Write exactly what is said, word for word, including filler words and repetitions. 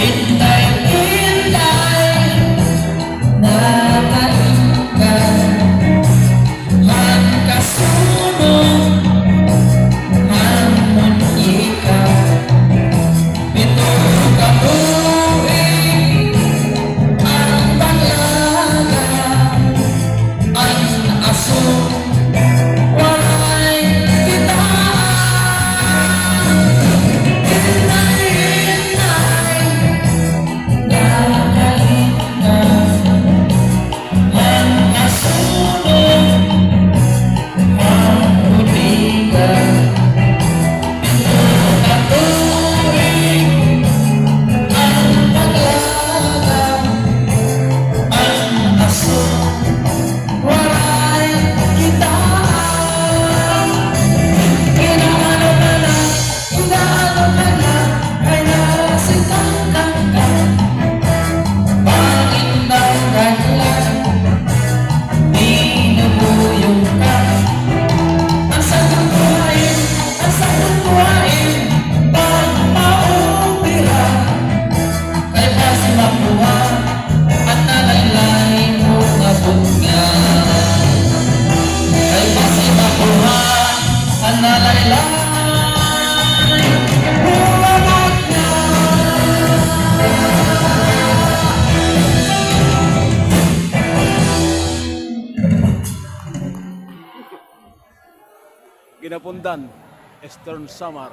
Inday, inday, nakainggan han kasunog han muntika. Pito ka tuig an paglaga, an aso waray kitaa. Inday, inday, nakainggan han kasunog han bodega. Pito ka tuig an paglaga, an aso waray kitaa. Inaano ka na, inaano ka na, kay nasitangkan ka. Pangindang ka nila, binubuyog ka. An sagot ko hain, an sagot ko hain, pagpaupira. Kay basi makuha an nalaylay mo nga butnga. Kay basi makuha an nalaylay mo nga butnga. Ginapundan, Eastern Samar.